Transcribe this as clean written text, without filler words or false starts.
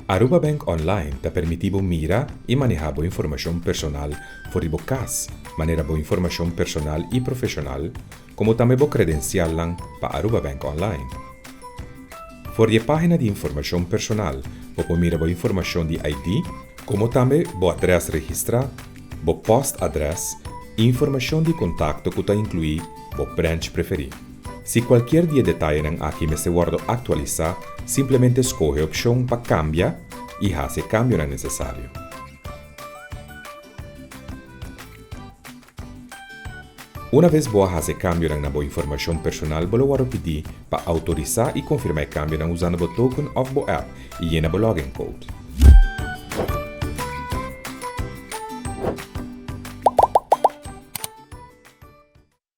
Aruba Bank Online ta permiti bo mira y maneha bo informacion personal for di bo cas, manera bo informacion personal y profesional, como tambe bo credencialnan pa Aruba Bank Online. For di e pagina di informacion personal bo por mira bo informacion di ID, como tambe bo adres registra, bo postadres y informacion di contacto cu ta inclui bo branch preferi. Si cualkier di e detayenan aki mester wordo actualisa, simplemente scoge e opcion pa cambia y haci e cambionan necesario. Una vez bo a haci e cambionan na bo informacion personal bo lo wordo pidi pa autorisa y confirma e cambionan usando bo token of bo app y yena bo login code.